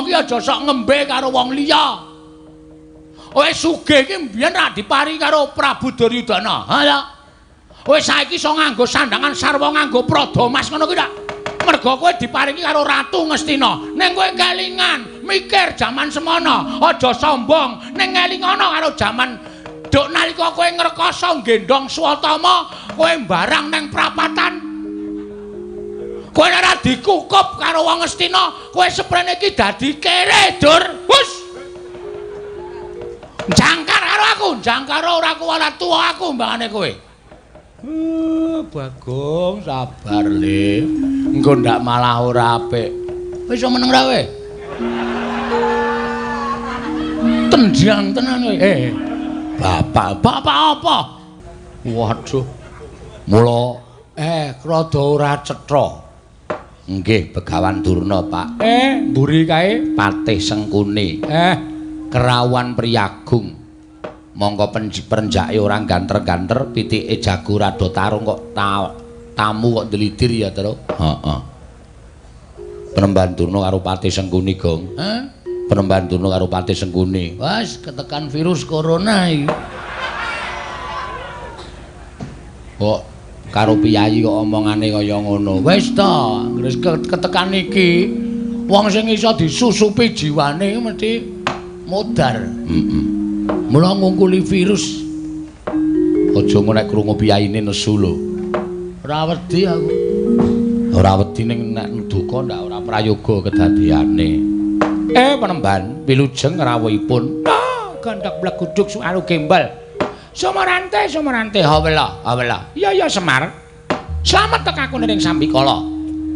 ki aja sok ngembe karo wong liya. Wis sugih iki mbiyen ra dipari karo Prabu Duryudana. Ha ya. Wis saiki iso nganggo sandangan sarwa nganggo prada mas ngono kuwi ta. Mergo kowe diparingi karo Ratu Ngastina. Ning kowe kelingan mikir jaman semono, aja sombong ning ngelingono karo jaman duk nalika kowe ngrekasa nggendhong Swatama, kowe mbarang ning prapatan. Kowe ora dikukup karo wong Ngastina, kowe seprene iki dadi kere, Dur. Hus. Jangkar karo aku, jangkar ora kuwala tuwa aku mbangane kowe. Bagong sabar le. Engko ndak malah ora apik. Wis iso meneng ra kowe? Tendang tenan kowe. Bapak, bapak apa? Waduh. Mula rada ora cetha. Nggih, Begawan Durna, Pak. Mburi kae Patih Sengkuni. Kerawan Priyagung. Mongko perenjake ora ganter-ganter, pitike jago rada tarung kok tamu kok ndlidir ya, Tru. Heeh. Penemban Durna karo Patih Sengkuni, Gong. Hah? Penemban Durna karo Patih Sengkuni. Wes ketekan virus corona iki. Kok karo piyayi kok omongane kaya ngono. Wis ta, wis ketekan iki wong sing iso disusupi jiwane mesti modar. Heeh. Mula ngungkuli virus. Aja ngono nek krungu piyayine nesu lho. Ora wedi aku. Ora wedi ning nek duka ndak ora prayoga kedadeane. Penemban wilujeng rawuhipun. Ah, gandhak bleguduk sualu gembal. Sumarante, sumarante, hawela, hawela. Iya ya Semar. Slamet tekaku ning sambikala.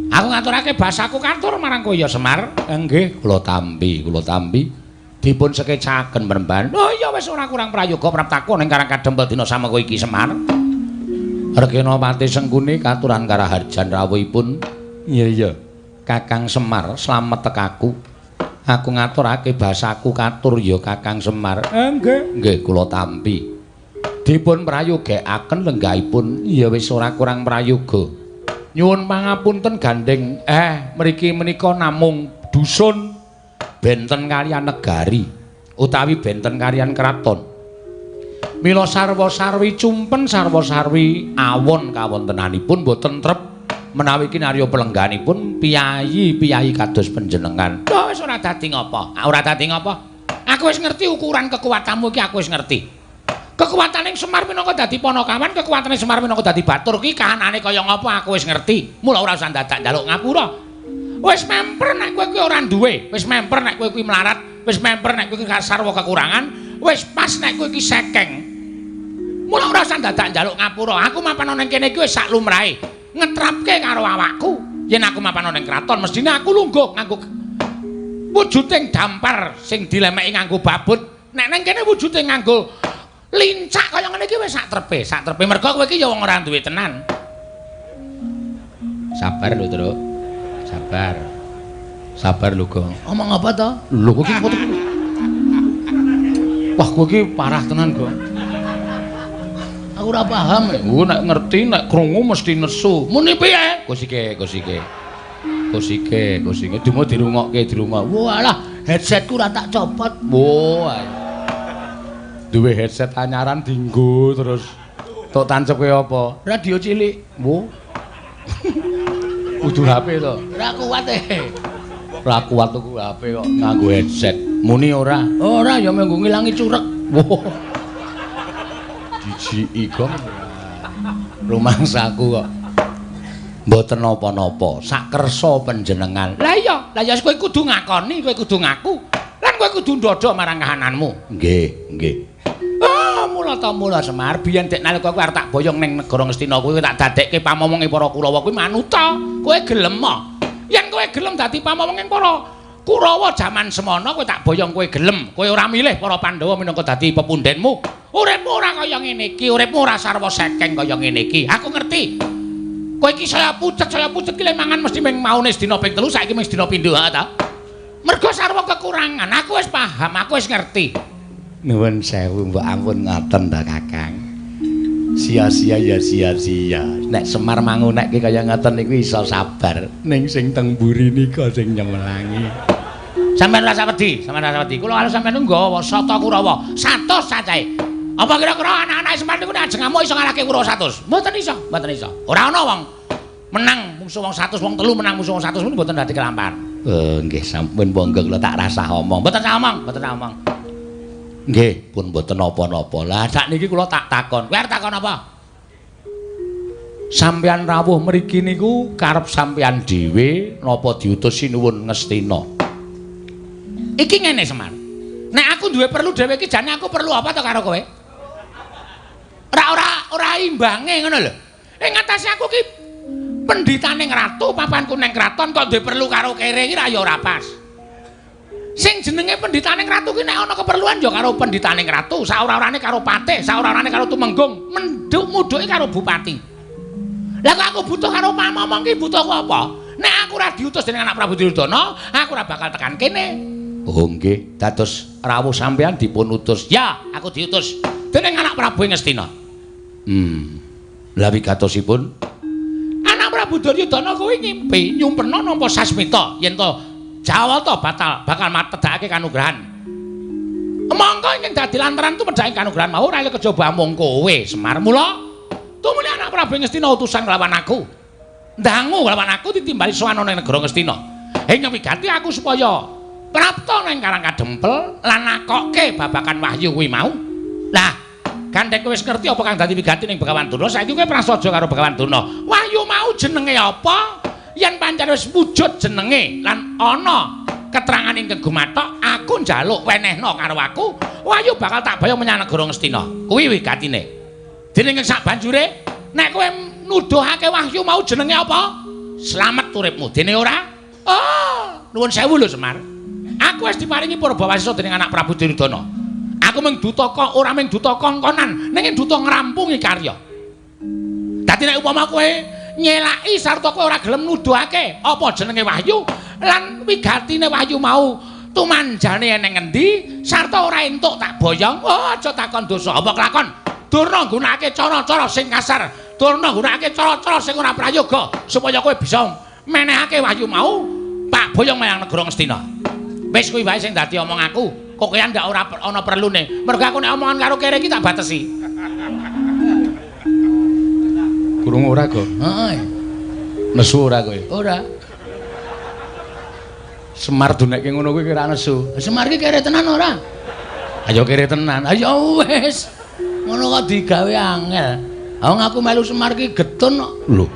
Aku ngaturake basaku katur marang kowe ya Semar. Nggih, kula tampi, kula tampi. Dipun sekecaken penemban. Oh iya wis ora kurang prayoga praptaku ning Karang Kadempel dina samengko iki Semar. Regena Patih Sengkuni katuran karaharjan rawuhipun. Iya iya. Kakang Semar slamet tekaku. Aku ngaturake basaku katur ya Kakang Semar. Nggih. Nggih kula tampi. Dipun prayogekaken lenggahipun. Ya wis ora kurang prayoga. Nyuwun pangapunten gandeng. Mriki menika namung dusun benten kaliyan negari utawi benten kaliyan kraton. Mila sarwa-sarwi cumpen sarwa-sarwi awon kawontenanipun boten trep menawi kinarya pelengganipun piyayi-piyayi kados panjenengan. Lho wis ora dadi ngapa? Ora dadi ngapa? Aku wis ngerti ukuran kekuatanmu iki, aku wis ngerti. Kekuatane Semar minangka dadi panakawan, kekuatane Semar minangka dadi batur ki kahanane kaya ngapa aku wis ngerti. Mula ora usah dadak njaluk ngapura. Wis memper nek kowe kuwi ora duwe, wis memper nek kowe kuwi melarat, wis memper nek kowe kuwi sarwa kekurangan, wis pas nek kowe iki sekeng. Mula ora usah dadak njaluk ngapura. Aku mapan ana ning kene iki wis sak lumrahe. Ngetrapke karo awakku. Yen aku mapan ana ning kraton, mestine aku lungguh nganggo wujuding dampar sing dilemeki nganggo babut. Nek ning kene wujude nganggo lincak kaya ngene iki wis sak trepe, sak trepe. Mergo kowe iki ya wong ora duwe tenan. Sabar lho, Truk. Sabar. Sabar lho, Gong. Omong apa to? Lho kowe iki foto. Wah, kowe iki parah tenan, Gong. Aku ora paham. Oh, nek ngerti nek krungu mesti nesu. Muni piye? Kosike, kosike. Kosike, kosike. Dumo dirungokke, dirungok. Walah, headsetku ora tak copot. Wah. Duwe headset anyaran dinggo terus. Tok tancepke apa? Radio cilik. Wo. Kudu HP to. Ora kuat e. Ora kuat tuku HP kok nganggo headset. Muni ora? Ora ya mung ngilangi curek. Wo. Dijiki Gong. Rumangsaku kok. Mboten napa-napa, sakersa panjenengan. Lah iya, lah ya kowe kudu ngakoni, kowe kudu ngaku. Lan kowe kudu ndodho marang kahananmu. Nggih, nggih. Ah, mula ta mula Semar, biyen dek nalika kowe arep tak boyong ning negara Ngastina kuwi tak dadekke pamomonge para Kurawa kuwi manuta. Kowe gelem ah? Yen kowe gelem dadi pamomonge para Kurawa jaman semono kowe tak boyong kowe gelem. Kowe ora milih para Pandhawa minangka dadi pepundhenmu. Uripmu ora kaya ngene iki, uripmu ora sarwa sekeng kaya ngene iki. Aku ngerti. Kowe iki saya pucet ki le mangan mesti ming maune sedina ping 3, saiki ming sedina pindho ha ta. Mergo sarwa kekurangan, aku wis paham, aku wis ngerti. Nuwun sewu mbok ampun ngoten ta Kakang. Sia-sia ya sia-sia. Nek Semar mangunekke kaya ngoten niku iso sabar. Ning sing teng mburi nika sing nyemelangi. Sampeyan ora usah wedi, sampeyan ora usah wedi. Kula karo sampeyan nggawa sata Kurawa, 100 cacahe. Apa kira-kira anak-anak Semar niku nek ajeng ngamuk iso ngalahke Kurawa 100? Mboten iso, mboten iso. Ora ana wong menang mungsuh wong 100, wong telu menang mungsuh wong 100 niku mboten dadi kelampahan. Nggih, sampun monggo kula tak rasah omong. Mboten sah omong, mboten sah omong. Nggih, pun mboten napa-napa. Lah sakniki kula tak takon. Kowe arep takon apa? Sampeyan rawuh mriki niku karep sampeyan dhewe napa diutus Sinuwun Ngastina? Iki ngene Semar. Nek aku duwe perlu dhewe iki jane aku perlu apa to karo kowe? Ora imbange ngono lho. Ing atase aku ki pendhitaning ratu, papanku ning kraton kok duwe perlu karo kere iki ra ya ora pas. Sing jenenge pendhitaning ratu ki nek ana keperluan ya karo pendhitaning ratu, saora-orane karo patih, saora-orane karo tumenggung, menduk mudhuke karo bupati. Lah kok aku butuh karo pamomong ki butuhku apa? Nek aku ora diutus dening anak Prabu Duryudana, aku ora bakal tekan kene. Oh nggih, dados rawuh sampeyan dipun utus. Ya, aku diutus dening anak Prabu Ngastina. Lah wigatosipun anak Prabu Duryudana kuwi ngimpi nyumpena nampa sasmita yen to Jawata batal bakal matedhakake kanugrahan. Mongko ingkang dadi lantaran tumedhake kanugrahan mau ora kejaba amung kowe Semar. Mula tumuli anak Prabu Ngastina utusan nglawan aku. Ndangu nglawan aku ditimbali sowan ana ing negara Ngastina. Ing wigati aku supaya prapta nang Karang Kadempel lan nakokke babakan wahyu kuwi mau. Lah, gandeng kowe wis ngerti apa kang dadi wigati ning Begawan Durna, saiki kowe prasaja karo Begawan Durna. Wahyu mau jenenge apa? Yen pancen wis wujud jenenge lan ana keterangan ingkang gumathok, aku njaluk wenehna karo aku, wahyu bakal tak boyong menyang negara Ngastina. Kuwi wigatine. Dening ing sak banjure, nek kowe nuduhake wahyu mau jenenge apa? Slamet uripmu. Dene ora? Oh, nuwun sewu lho Semar. Aku wis diparingi purbawasisa dening anak Prabu Duryudana. Aku mung duta kok ora mung duta kongkonan, ning duta ngrampungi karya. Dadi nek upama kowe nyelaki sarta kowe ora gelem nuduhake apa jenenge wahyu lan wigatine wahyu mau tumanjane eneng endi sarta ora entuk tak boyong, oh aja takon dosa apa kelakon. Durna nggunakake cara-cara sing kasar, durna nggunakake cara-cara sing ora prayoga supaya kowe bisa menehake wahyu mau tak boyong menyang negara Ngastina. Wis kuwi wae sing dadi omong aku. Kokean ndak ora ana perlune. Mergo aku nek omongan karo kere iki tak batesi. Krungu ora, Go? Heeh. Nesu ora kowe? Ora. Semar dunekke ngono kuwi kira nesu. Semar ki kere tenan ora? Ayo kere tenan. Ayo wis. Ngono kok digawe angel. Wong aku melu Semar ki getun kok. Lho.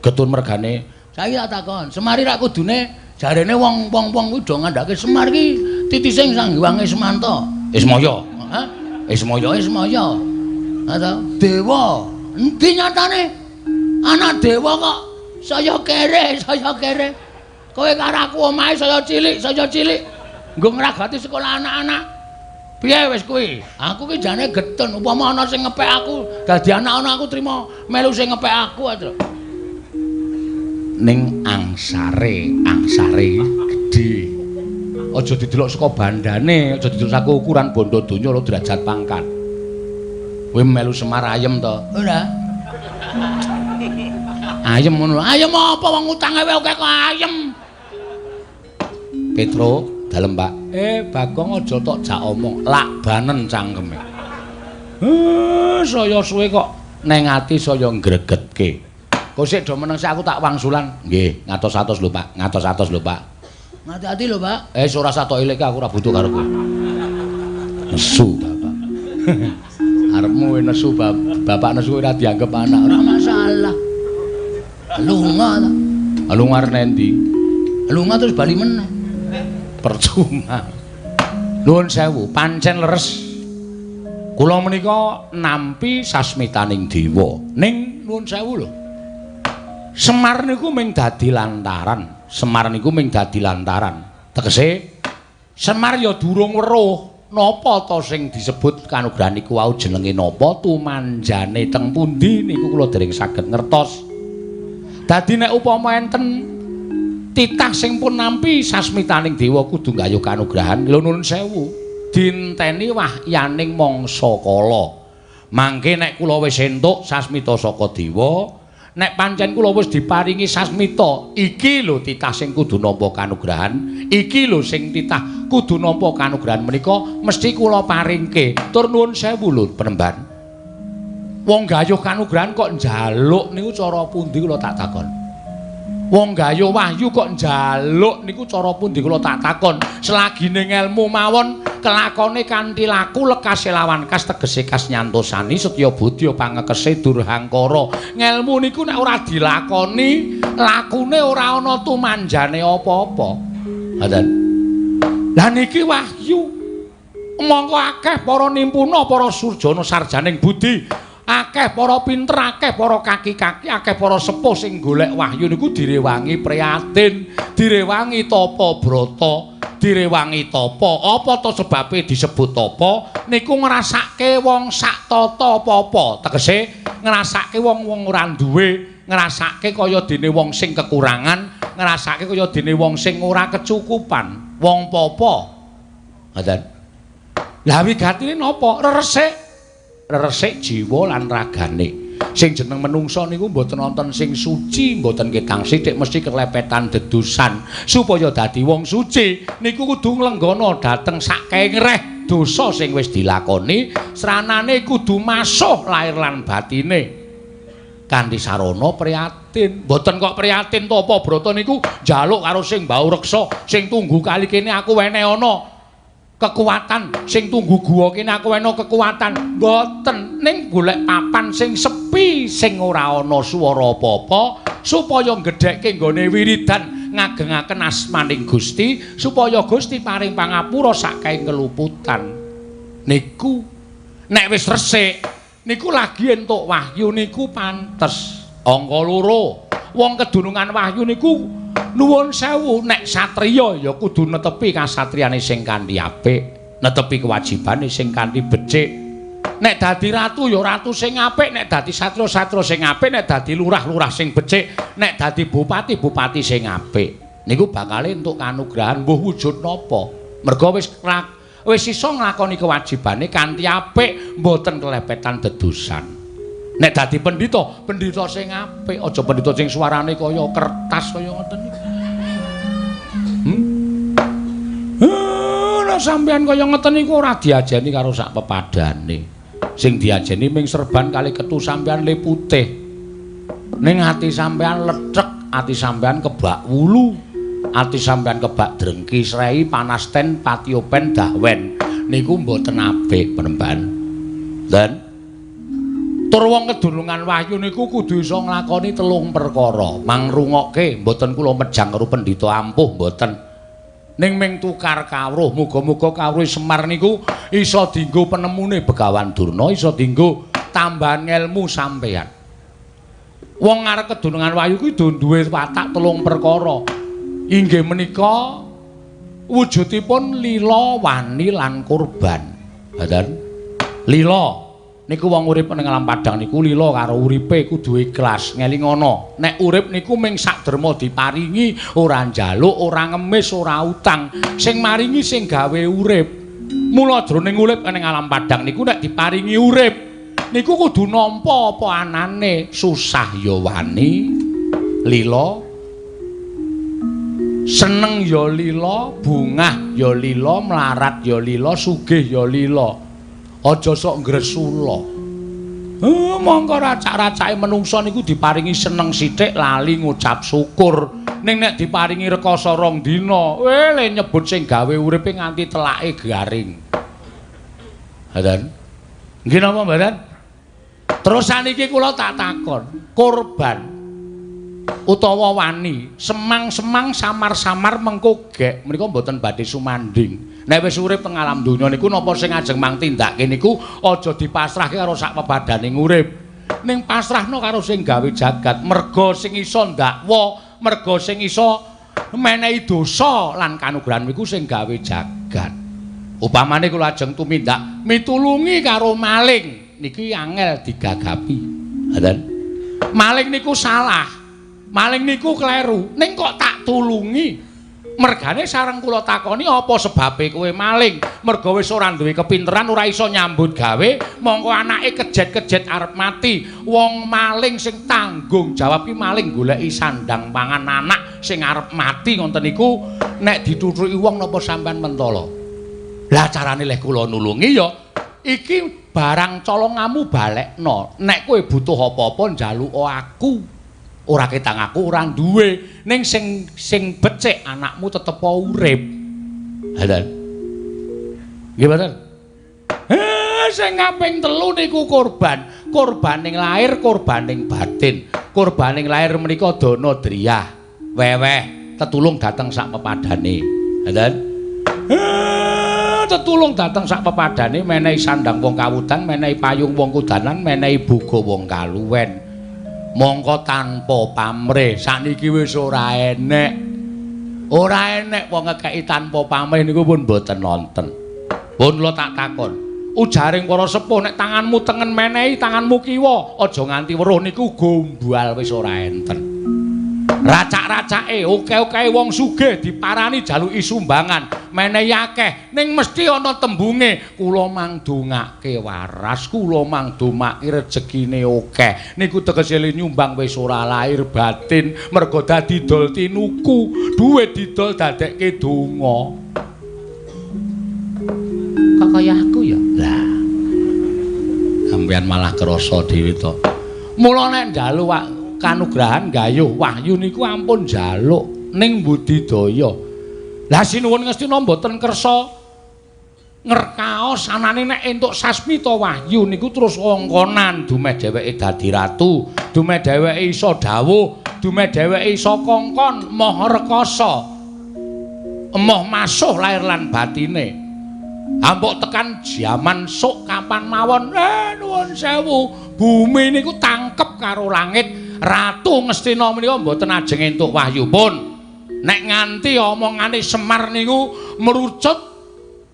Getun mergane. Saiki tak takon, Semar iki rak kudune jarene wong-wong kuwi do ngandhake Semar ki titise Sang Hyang Ismanta. Ismaya. Hah? Ismaya, Ismaya. Ha ta? Dewa. Endi nyatane? Anak dewa kok saya kere, saya kere. Kowe karo aku omahe saya cilik, saya cilik. Nggo ngragati sekolah anak-anak. Piye wis kuwi? Aku ki jane getun, upama ana sing ngepek aku, dadi anak-anak aku trima melu sing ngepek aku aja. Ning angsare, angsare gedhe. Aja didelok saka bandane, aja didelok saka ukuran bondo donya lho derajat pangkat. Kowe melu Semar ayem to? Ora. Ayem ngono. Ayem apa wong utange wae akeh kok ayem. Petro, dalem Pak. Bagong aja tok jak omong, lak banen cangkeme. Saya suwe kok neng ati saya ngregetke. Kok sik do meneng sik aku tak wangsulan. Nggih, ngatos-atos lho Pak, ngatos-atos lho Pak. Ngati-ati lho Pak. Ora satok ilik aku ora butuh karo kowe. Nesu bapak. Arepmu nesu bapak nesu ora dianggep anak, ora masalah. Lunga ta. Lunga arep endi? Lunga terus bali meneh. Percuma. Nuwun sewu, pancen leres. Kula menika nampi sasmitaning dewa. Ning nuwun sewu lho. Semar niku mung dadi lantaran. Semar niku mung dadi lantaran. Tegese Semar ya durung weruh napa ta sing disebut kanugrahan niku wau jenenge napa, tumanjane teng pundi niku kula dereng saged ngertos. Dadi nek upama enten titah sing pun nampi sasmitaning dewa kudu nggayuh kanugrahan, lho nuwun sewu, dinteni wahyaning mangsa kala. Mangke nek kula wis entuk sasmita saka dewa, Nek pancen kula wis diparingi sasmita, iki lho titah sing kudu nampa kanugrahan, iki lho sing titah kudu nampa kanugrahan menika mesti kula paringke. Tur nuwun sewu lho Penemban. Wong gayuh kanugrahan kok njaluk niku cara pundi kula tak takon. Wong gayuh wahyu kok njaluk niku cara pundi kula tak takon. Selagine ngelmu mawon kelakone kanthi laku lekase lawan kas tegese kas nyantosani setya budya pangekese durhangkara. Ngelmu niku nek ora dilakoni, lakune ora ana tumanjane apa-apa. Ngoten. Lah niki wahyu. Mongko akeh para nimpuna, para surjana sarjaning budi, akeh para pinter, akeh para kaki-kaki, akeh para sepuh sing golek wahyu niku direwangi prihatin, direwangi tapa brata, direwangi tapa. Apa to sebabe disebut tapa? Niku ngrasake wong sak tata apa-apa. Tegese ngrasake wong-wong ora duwe, ngrasake kaya dene wong sing kekurangan, ngrasake kaya dene wong sing ora kecukupan, wong papa. Ngoten. Lah wigatine napa? Reresik. Reresik jiwa lan ragane. Sing jeneng menungsa niku mboten wonten sing suci, mboten ketang sithik mesti kelepetan dedusan. Supaya dadi wong suci niku kudu nglenggana dhateng sakengreh dosa sing wis dilakoni, sranane kudu masuh lahir lan batine. Kanthi sarana prihatin. Mboten kok prihatin tapa brata niku njaluk karo sing mbau reksa, sing tunggu kali kene aku wene ana kekuatan, sing tunggu guwa kene aku wene kekuatan. Mboten, ning golek papan sing sepi, sing ora ana swara apa-apa supaya ngedhekke nggone wiridan ngagengaken asmaning Gusti, supaya Gusti paring pangapura saking keluputan. Niku nek wis resik niku lagi entuk wahyu niku pantes. Angka loro, wong kedunungan wahyu niku nuwun sewu, nek satriya ya kudu netepi kasatriyane sing kanthi apik, netepi kewajibane sing kanthi becik. Nek dadi ratu ya ratu sing apik, nek dadi satriya satriya sing apik, nek dadi lurah lurah sing becik, nek dadi bupati bupati sing apik. Niku bakale entuk kanugrahan mbuh wujud napa. Merga wis iso nglakoni kewajibane kanthi apik, mboten kelepetan dedusan. Nek dadi pendhita, pendhita sing apik, aja pendhita sing suarane kaya kertas kaya ngoten niku. Lah sampean kaya ngoten niku ora diajeni karo sak pepadane. Sing diajeni ming serban kali ketu sampean le putih. Ning ati sampean lethek, ati sampean kebak wulu, ati sampean kebak drengki srei panasten patiopen dahwen. Niku mboten apik Penemban. Dan tur wong kedunungan wahyu niku kudu iso nglakoni telung perkara. Mangrungokke, mboten kula mejang karo pendhita ampuh mboten. Ning ming tukar kawruh, muga-muga kawruh Semar niku iso dienggo penemune Begawan Durna, iso dienggo tambahan ngelmu sampeyan. Wong arep kedunungan wahyu kuwi duwe watak telung perkara. Inggih menika wujudipun lila, wani lan kurban. Ngoten. Lila niku wong urip ning alam padang niku lila karo uripe kudu ikhlas, ngelingono. Nek urip niku ming sak derma diparingi, ora njaluk, ora ngemis, ora utang. Sing maringi sing gawe urip. Mula jroning urip ning alam padang niku nek diparingi urip niku kudu nampa apa anane, susah ya wani, lila, seneng ya lila, bungah ya lila, mlarat ya lila, sugih ya lila. Aja sok ngresula. Mongko racak-racake menungsa niku diparingi seneng sithik lali ngucap syukur. Ning nek diparingi rekoso rong dina, le nyebut sing gawe uripe nganti telake garing. Ngoten. Nggih napa mboten? Terus saniki kula tak takon, korban utawa wani, semang-semang samar-samar mengko gek menika mboten badhe sumanding. Nek wis urip teng alam donya niku napa sing ajeng mang tindake niku aja dipasrahke karo sak pepadaning urip. Ning pasrahno karo sing gawe jagat, merga sing iso ndakwa, merga sing iso menehi dosa lan kanugrahan niku sing gawe jagat. Upamane kula ajeng tumindak mitulungi karo maling, niki angel digagapi. Ngoten. Maling niku salah. Maling niku kleru, ning kok tak tulungi. Mergane sareng kula takoni apa sebabe kowe maling? Merga wis ora duwe kepinteran, ora iso nyambut gawe, mongko anake kejet-kejet arep mati. Wong maling sing tanggung jawab ki maling goleki sandang pangan anak sing arep mati ngoten niku nek dituthuki wong napa sampean mentala? Lah carane leh kula nulungi ya iki barang colongamu balekno. Nek kowe butuh apa-apa njaluk aku. Ora ketang aku ora duwe, ning sing sing becik anakmu tetep urip. Lha. Nggih mboten? Sing kaping 3 niku korban. Korbaning lahir, korbaning batin. Korbaning lahir menika dana driyah, weweh, tetulung dateng sak pepadane. Lha. Tetulung dateng sak pepadane, menehi sandang wong kawudan, menehi payung wong kudanan, menehi boga wong kaluwen. Mongko tanpa pamrih sakniki wis ora enek. Ora enek wong ngekeki tanpa pamrih niku pun mboten nonten. Pun kula tak takon. Ujaring para sepuh nek tanganmu tengen menehi tanganmu kiwa, aja nganti weruh niku gombal wis ora enten. Racak-racake oke-oke wong sugih diparani jaluki sumbangan, menehi akeh ning mesti ana tembunge kula mangdongake waras, kula mangdomake rejekine akeh. Niku tegese nyumbang wis ora lahir batin, mergo dadi dol tinuku, duwe didol dadekke donga. Kok kaya aku ya? Lah. Sampeyan malah krasa dhewe to. Mula nek njaluk kanugrahan gayuh wahyu niku ampun njaluk ning budidaya. Lah sinuwun Ngastina mboten kersa ngerkaos anane nek entuk sasmita wahyu niku terus ongkonan dumeh dheweke dadi ratu, dumeh dheweke iso dawuh, dumeh dheweke iso kongkon maha rekasa. Emoh masuh lahir lan batine. Ampuk tekan jaman sok kapan mawon, nuwun sewu, bumi niku tangkep karo langit. Ratu Ngastina menika mboten ajeng entuk wahyu pun. Nek nganti omongane Semar niku merucut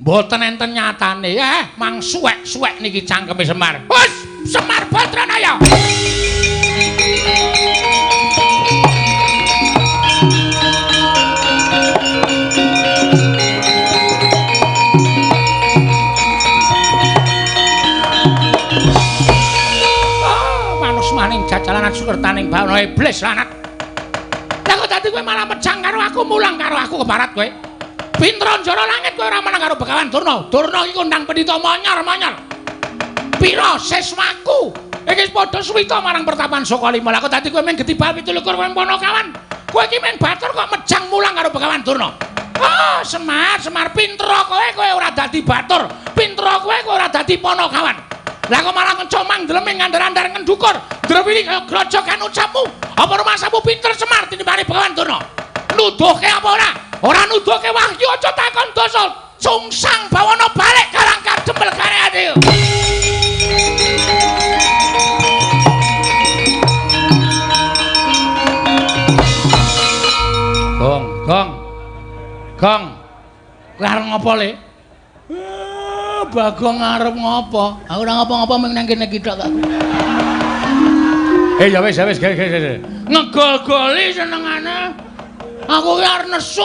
mboten enten nyatane. Mang suwek-suwek niki cangkeme Semar. Hus, Semar Badranaya. Jajalan sukertaning bawana iblis lanat. Lah kok dadi kowe malah mejang karo aku, mulang karo aku kebarat kowe. Pinter njara langit kowe ora menang karo Begawan Durna. Durna iki kondang pendhita monyor-monyor. Pira siswaku? Iki padha suwita marang pertapan Sokalima. Lah kok dadi kowe mung getibal 27 kowe Panakawan. Kowe iki mung batur kok mejang mulang karo Begawan Durna. Oh, Semar, Semar pinter kowe, kowe ora dadi batur. Pinter kowe, kowe ora dadi Panakawan. Lah kok malah ngecomang ndleming ngandar-andar ngendukur. Drewili kaya grojogan ucapmu. Apa rumasamu pinter Semar tinimbane Begawan Durna? Nuduhke apa ora? Ora nuduhke wahyu aja takon dosa. Sungsang bawana balik karang kadempel kare ati. Gong, gong. Gong. Kowe arep ngopo le? Bagong arep ngopo? Aku ora ngopo-ngopo mung nang kene iki tok kok. Ya wis, ya wis, ge. Ngegol-goli senengane. Aku ki arep nesu.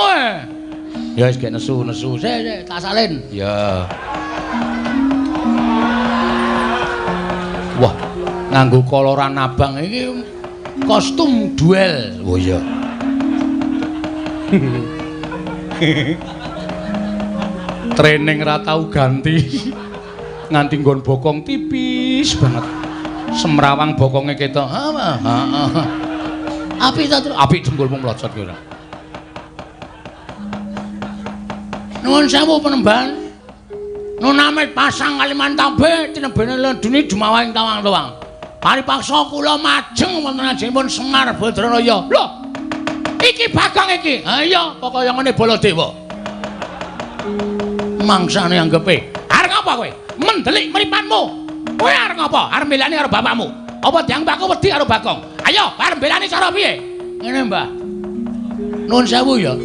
Ya wis gek nesu-nesu. Sik, sik, tak salin. Ya. Wah, nganggo koloran abang iki kostum duel. Oh iya. Training ra tau ganti. Nganti nggon bokong tipis banget. Semrawang bokonge ketok. Heeh. Apik ta, Tru? Apik dengkulmu mlocot ki ora. Nuwun sewu penemban. Nunamit pasang Kalimantan tinebene lendune jumawa ing tawang-tawang. Paripaksa kula majeng wonten ajengipun Semar Badranaya. Lho. Iki Bagong iki. Ha iya, kok kaya ngene Baladewa. Mangsane anggepe. Arep ngapa kowe? Mendelik mripanmu. Kowe arep ngapa? Arep mbelani karo bapakmu. Apa dianggep aku wedi karo Bagong? Ayo, arep mbelani cara piye? Ngene, Mbah. Nuwun sewu ya.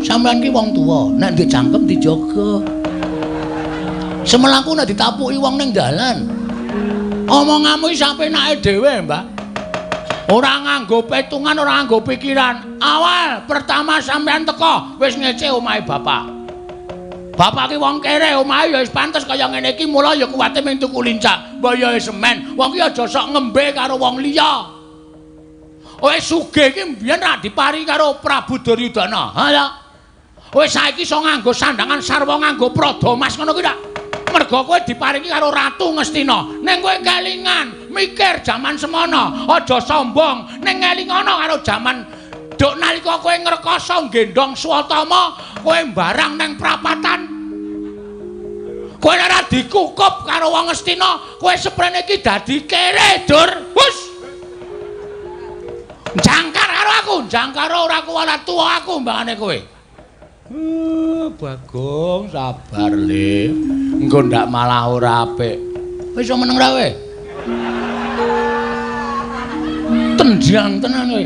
Sampeyan ki wong tuwa, nek ndek cangkem dijaga. Semelaku nek ditapuki wong ning dalan. Omonganmu iki sapenake dhewe, Mbah. Ora nganggo petungan, ora nganggo pikiran. Awal pertama sampean teko wis ngece omahe bapak. Bapak ki wong kere, omahe ya wis pantes kaya ngene iki, mula ya kuwate mung tuku lincak. Mbok ya semen. Wong ki aja sok ngembe karo wong liya. Wis sugih iki mbiyen ra dipari karo Prabu Duryudana. Ha ya. Wis saiki iso nganggo sandangan sarwa nganggo prada mas ngono kuwi ta. Mergo kowe diparingi karo Ratu Ngastina. Ning kowe kelingan, mikir jaman semono, aja sombong. Ning ngelingono karo jaman duk nalika kowe ngrekoso nggendhong Swatama, kowe mbarang ning prapatan. Kowe ora dikukup karo wong Ngastina, kowe seprene iki dadi kere, Dur. Hus. Jangkar karo aku, jangkar ora kuwalat tuwa aku mbangane kowe. Bagong sabar le. Engko ndak malah ora apik. Wis iso meneng ra kowe? Tendang tenan kowe.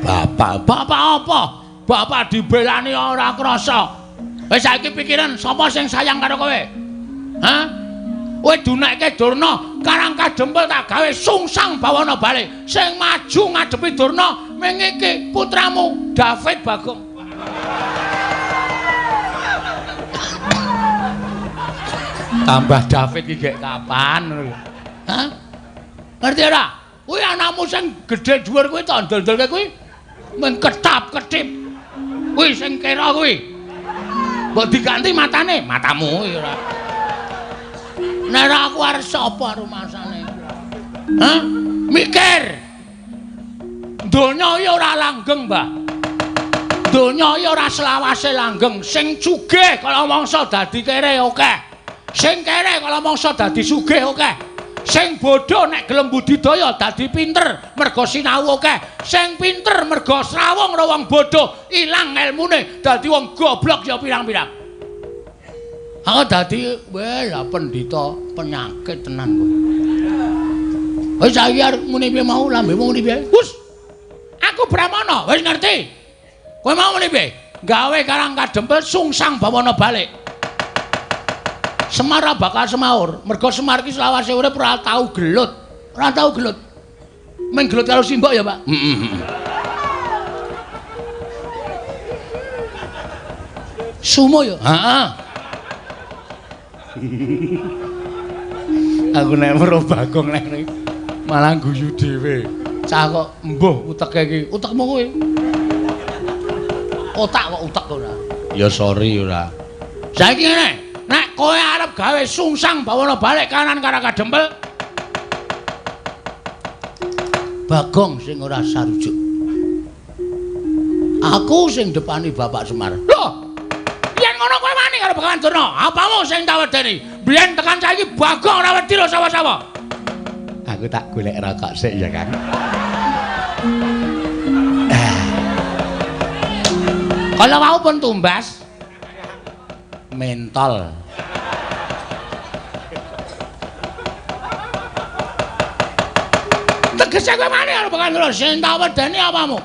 Bapak, bapak apa? Bapak dibelani ora krasa. Wis saiki pikiran sapa sing sayang karo kowe? Hah? Kowe dunekke Durna, Karang Kadempel tak gawe sungsang bawana balik. Sing maju ngadepi Durna ming iki putramu David Bagong. Tambah David iki gek kapan ngono lho. Hah? Ngerti ora? Kuwi anakmu sing gedhe dhuwur kuwi tak ndol-ndolke kuwi mung ketap-ketip. Kuwi sing kira kuwi. Mbok diganti matane, matamu kuwi ora. Nek ora aku arep sapa rumasane? Hah? Mikir. Donya iki ora langgeng, Mbah. Donya iki ora selawase langgeng. Sing sugih kala mangsa dadi kere akeh. Sing kere kala mangsa dadi sugih akeh. Sing bodho nek gelem budidaya dadi pinter merga sinau akeh. Sing pinter merga srawung karo wong bodho ilang elmune dadi wong goblok ya pirang-pirang. Aku dadi weh lah pendhita penyakit tenan kowe. Wis saiki arep muni piye mau lambemu muni piye? Hus. Aku Brahmana, wis ngerti. Kowe mau muni piye? Gawe Karang Kadempel sungsang bawana balik. Semar bakal semaur, mergo Semar iki selawase urip ora tau gelut. Ora tau gelut. Mung gelut karo simbok ya, Pak. Heeh. Sumo ya? Heeh. Aku nek weruh Bagong nek malah guyu dhewe. Cah kok mbuh uteke iki. Utekmu kowe. Otak kok utek ora. Ya sorry ora. Saiki ngene. Nek kowe arep gawe sungsang bawana balik kanan Karang Kadempel, Bagong sing ora sarujuk. Aku sing depani Bapak Semar. Lho, yen ngono kowe wani karo Begawan Durna, apamu sing tak wedeni? Biyen tekan saiki Bagong ora wedi lho sapa-sapa. Aku tak golek rokok sik ya, Kang. Kalau mau pun tumbas mentol. Tegese kowe wani karo Begawan Durna, sing tak wedeni apamu?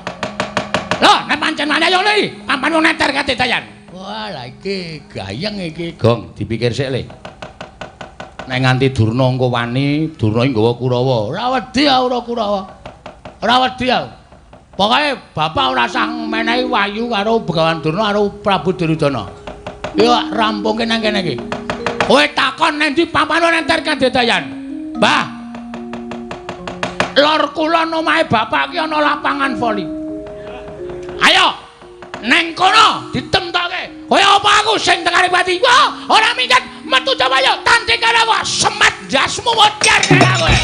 Lho, nek pancen wani ayo le, papan wong neter kate dayan. Wah, lha iki gayeng iki, Gong, dipikir sik le. Nek nganti Durna engko wani, Durna iki nggawa Kurawa. Ora wedi aku ora Kurawa. Ora wedi aku. Pokoke bapak ora usah menehi wahyu karo Begawan Durna karo Prabu Duryudana. Yo rampungke nang kene iki. Kowe takon nang ndi papan neter kadedayan. Mbah. Lor kulon omahe bapak ki ana lapangan voli. Ayo neng kono ditemtoke. Kowe apa aku sing tekane pati? Wah, ora minggat metu Jawaya tanding karo aku semat jasmu modar karo kowe.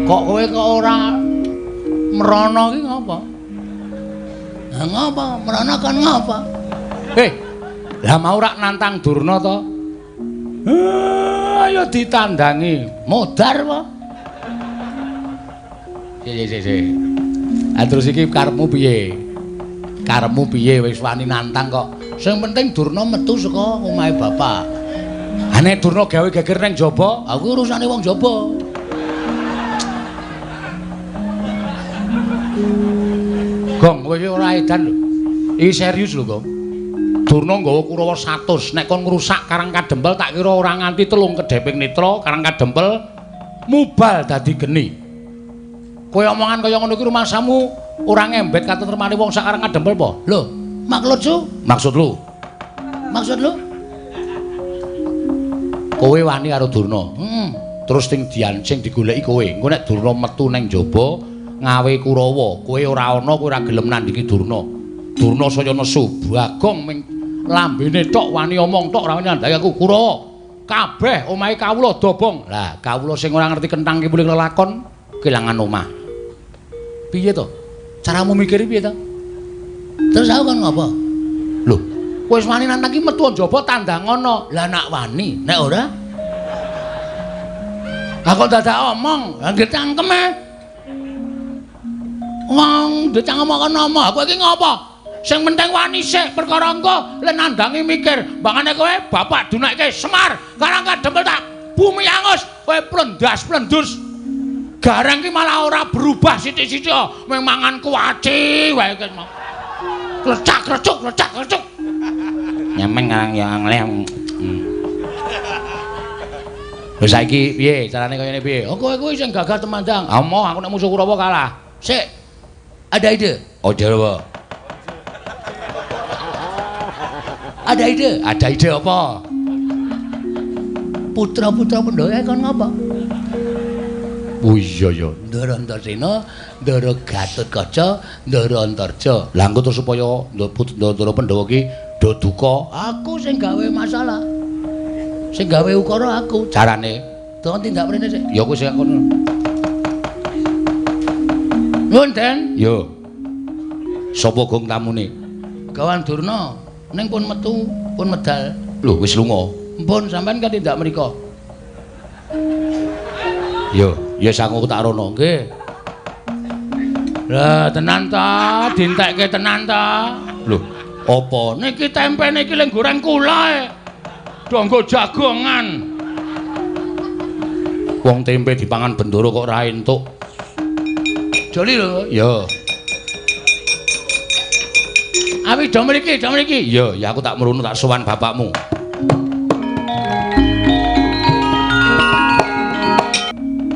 Kok kowe kok ora merono iki ngapa? Lah ngapa? Merono kon ngapa? Lah mau rak nantang Durna to? Ayo ditandangi. Modar apa? Sik. Ah terus iki karepmu piye? Karepmu piye wis wani nantang kok. Sing penting Durna metu saka omahe bapak. Ha nek Durna gawe geger ning jaba, aku urusane wong jaba. Gong, kowe iki ora edan lho. Iki serius lho, Gong. Durna nggawa Kurawa 100, nek kon ngrusak Karang Kadempel tak kira ora nganti 3 kedheping netra Karang Kadempel mubal dadi geni. Kowe omongan kaya ngono iki rumangsamu ora ngembet katentremane wong sak Karang Kadempel apa? Lho, maksud lu? Maksud lu? Maksud lu? Kowe wani karo Durna. Heeh. Terus sing dian sing digoleki kowe. Engko nek Durna metu nang njaba ngawe Kurawa, kowe ora ana, kowe ora gelem nandhingi Durna. Durna saya nesu, Bagong ming lambene tok wani omong tok ora wani nandhangi aku Kurawa. Kabeh omahe kawula dobong. Lah, kawula sing ora ngerti kenthang kipuling lelakon kelangan omah. Piye to? Caramu mikir piye to? Terus aku kon ngopo? Lho, kowe wis wani nantang ki metu njaba tandangono. Lah nak wani, nek ora? Lah kok dadak omong, lah nggih cangkeme. Wong ndek cangkem kok ngomong, kowe iki ngopo? Sing penting wani sik perkara engko le nandangi mikir. Mbangane kowe bapak dunekke Semar, Karang Kadempel tak bumi angus, kowe plendas-plendus. Gareng ki malah ora berubah sithik-sithik, mung mangan kuaci wae ki mau. Klecak-klecuk, klecak-klecuk. Nyemeng ngarang ya ngleh. Wis saiki piye carane kaya ngene piye? Oh kowe kuwi sing gagah temandang. Ah moh aku nek musuh Kurawa kalah. Sik. Ada ide. Ojo apa? Ada ide. Ada ide apa? Putra-putra Pandhawa kon ngopo? Oh iya ya. Ndara Antasena, Ndara Gatotkaca, Ndara Antarja. Lah engko terus supaya Ndara Pandhawa ki do duka, aku sing gawe masalah. Sing gawe ukara aku. Carane Don tindak mrene sik. Ya kowe sing kono. Nuwun, Den. Yo. Sapa gong tamune? Gawan Durna. Ning pun metu, pun medal. Lho, wis lunga. Mpun sampean kan tindak mriko. Yo, ya sangu tak rono. Nggih. Lah tenan ta, dientekke tenan ta. Lho, apa? Niki tempe niki leng goreng kula e. Do nggo jagongan. Wong tempe dipangan bendoro kok ora entuk. Joli lho. Yo. Awi do mriki, do mriki. Yo, ya aku tak mrunu tak sowan bapakmu.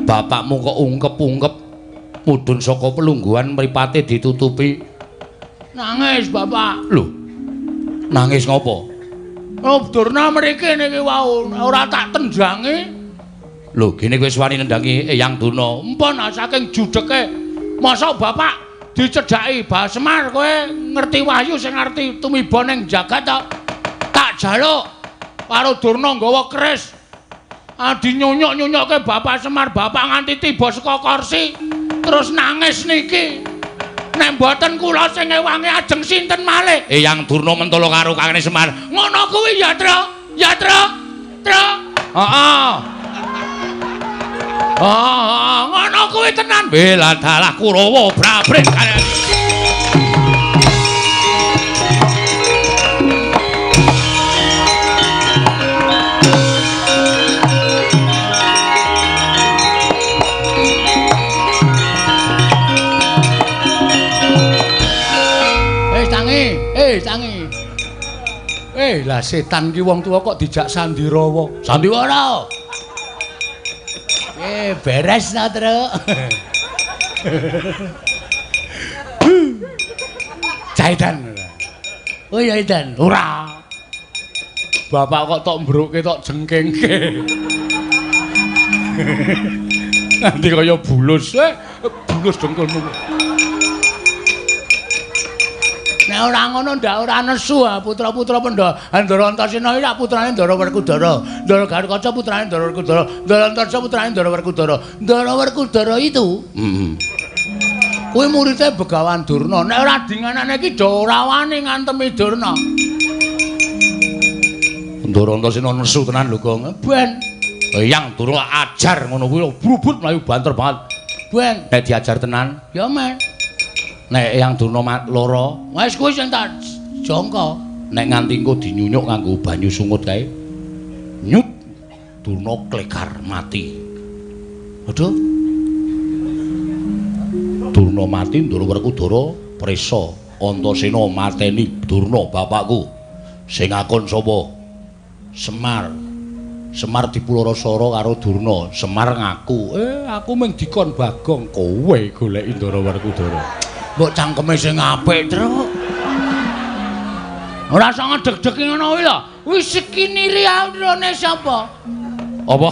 Bapakmu kok ungkep-ungkep mudhun saka pelungguhan mripate ditutupi. Nangis bapak. Lho. Nangis ngopo? Oh, Durna mriki niki wau ora tak tendangi. Lho, gene kowe wis wani nendangi Eyang Durna. Empun saking judeke. Mosok bapak dicedhaki Bah Semar kowe ngerti wahyu sing ngerti tumiba ning jagat to. Tak jaluk karo Durna nggawa keris. Adi nyunyuk-nyunyukke Bapak Semar, bapak nganti tiba saka kursi terus nangis niki. Nek mboten kula sing ngewangi ajeng sinten malih? Eyang Durna mentolo karo kakane Semar. Ngono kuwi ya, Tru. Ya, Tru. Tru. Heeh. Heeh, ngono kuwi tenan. Bela dalah Kurawa brabret. Tangi. Lah setan ki wong tuwa kok dijak sandirawa. Sandiwara. Beres ta, Tru. Caidan. Oh ya Idan. Ora. Bapak kok tok mbruke tok jengkengke. Nanti kaya bulus. Bulus dengkulmu. Nek ora ngono ndak ora nesu putra-putra Pandhawa. Ndara Antasena iki lak putrane Ndara Werkudara. Ndara Gatotkaca putrane Ndara Werkudara. Ndara Antarja putrane Ndara Werkudara. Ndara Werkudara itu kuwi muridé Begawan Durna. Nek ora dinganane iki do ora wani ngantemi Durna. Ndara Antasena nesu tenan lho, Gong. Ben Eyang Durna ajar ngono kuwi brubut mlayu banter banget. Ben nek diajar tenan ya men. Nek Eyang Durna lara, wis kuwi sing tak jangka. Nek nganti engko dinyunyuk nganggo banyu sungut kae. Nyut Durna klekar mati. Aduh. Durna mati, Ndara Werkudara Prisa Antasena mateni Durna bapakku. Sing ngakon sapa? Semar. Semar dipularasara karo Durna. Semar ngaku, "Eh, aku mung dikon Bagong, kowe goleki Ndara Werkudara." Mbok cangkeme sing apik, Truk. Ora usah ngedeg-degi ngono kuwi lho. Wis skinarione sapa? Apa?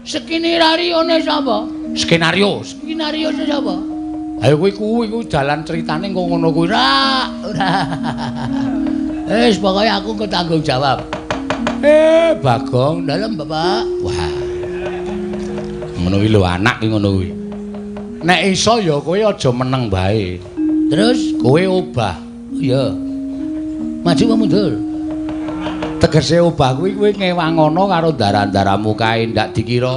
Skinarione sapa? Skenario. Skenario sapa? Ayo kuwi kuwi kuwi dalan critane kok ngono kuwi. Ora, ora. Wis pokoke aku engko tanggung jawab. Eh, Bagong, dalem Bapak. Wah. Ngono kuwi lho anak ki ngono kuwi. Nek iso ya kowe aja meneng bae. Terus kowe obah. Iya. Maju apa mundur? Tegese obah kuwi kowe ngewangono karo darah-darahmu kae ndak dikira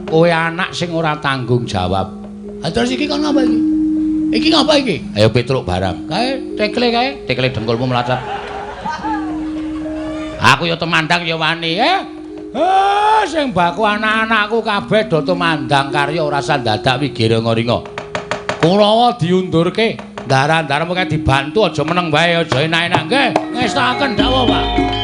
kowe anak sing ora tanggung jawab. Ha terus iki kon ngapa iki? Iki ngapa iki? Ayo Petruk barang. Kae tekle kae, tekle dengkulmu melacat. Aku ya temandang ya wani, eh. Eh, sing baku anak-anakku kabeh do tumandang karya ora usah dadak wigiringa-ringa. Kurawa diundurke, ndaran-ndaran kae dibantu aja meneng wae, aja enak-enak nggih. Ngestakaken dawuh, Pak.